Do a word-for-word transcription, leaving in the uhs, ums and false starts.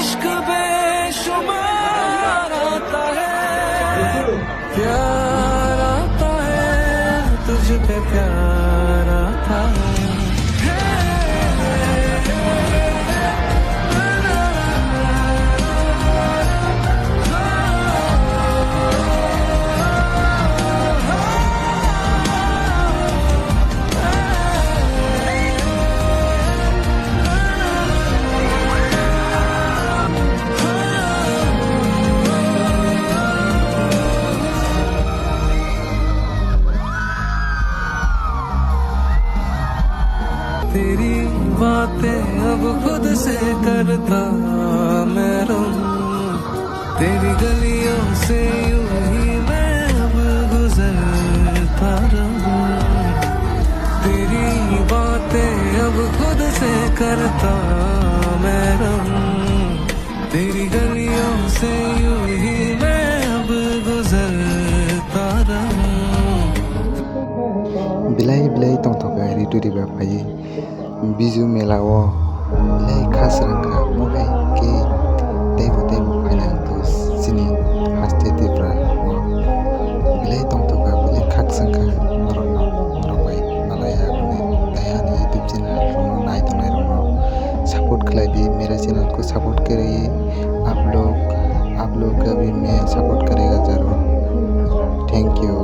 इश्क बेशुमार आता है, प्यार आता है, तुझ पे प्यार आता है। तेरी बातें अब खुद से करता मैं रहूं, तेरी गलियों से यूं ही मैं अब गुजरता रहूं, तेरी बातें अब खुद से करता मैं रहूं, तेरी गलियों से यूं ही मैं अब गुजरता रहूं। Belai belai tongthok khe ritu riba phaiwi Biju mela o belai khasrang kha, omo hai khe teibo teibo phaina hwnkhe chini haste Tripura o belai tongthok kha, belai khakchang kha norokno, norok bai malai ya hwnwi tei ani YouTube channel rokno nai tongnai rokno support khlai di, mera channel khe support khe rwi upload, upload khe rwi me support khe rwi jaro. Thank you.